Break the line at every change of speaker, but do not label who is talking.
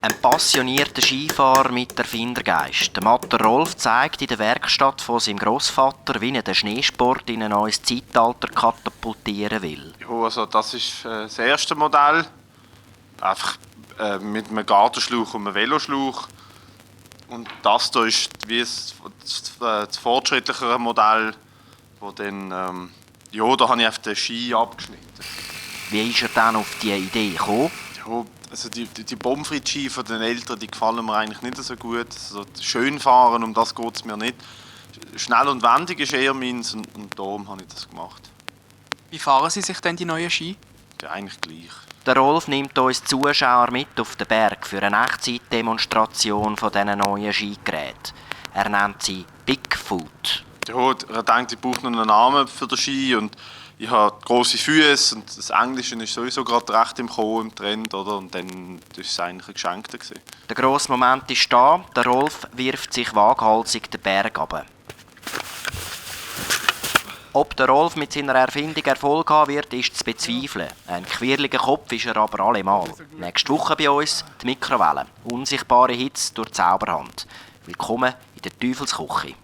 Ein passionierter Skifahrer mit Erfindergeist. Der Matter Rolf zeigt in der Werkstatt von seinem Grossvater, wie er den Schneesport in ein neues Zeitalter katapultieren will.
Ja, also das ist das erste Modell. Einfach mit einem Gartenschlauch und einem Veloschlauch. Und das hier ist wie das fortschrittlichere Modell, wo dann, da habe ich auf den Ski abgeschnitten.
Wie ist er dann auf die Idee gekommen?
Ja, also die Pommes-frites-Ski von den Eltern, die gefallen mir eigentlich nicht so gut. Also schön fahren, um das geht es mir nicht. Schnell und wendig ist eher meins und darum habe ich das gemacht.
Wie fahren Sie sich denn die neuen Ski?
Ja, eigentlich gleich.
Der Rolf nimmt uns Zuschauer mit auf den Berg für eine Echtzeitdemonstration von diesen neuen Skigeräten. Er nennt sie Bigfoot.
Ja, er denkt, ich brauche noch einen Namen für den Ski und ich habe grosse Füße und das Englische ist sowieso gerade recht im Trend, oder? Und dann war es eigentlich ein Geschenk.
Der grosse Moment ist da, der Rolf wirft sich waghalsig den Berg runter. Ob der Rolf mit seiner Erfindung Erfolg haben wird, ist zu bezweifeln. Ein quirliger Kopf ist er aber allemal. Nächste Woche bei uns die Mikrowelle. Unsichtbare Hits durch die Zauberhand. Willkommen in der Teufelsküche.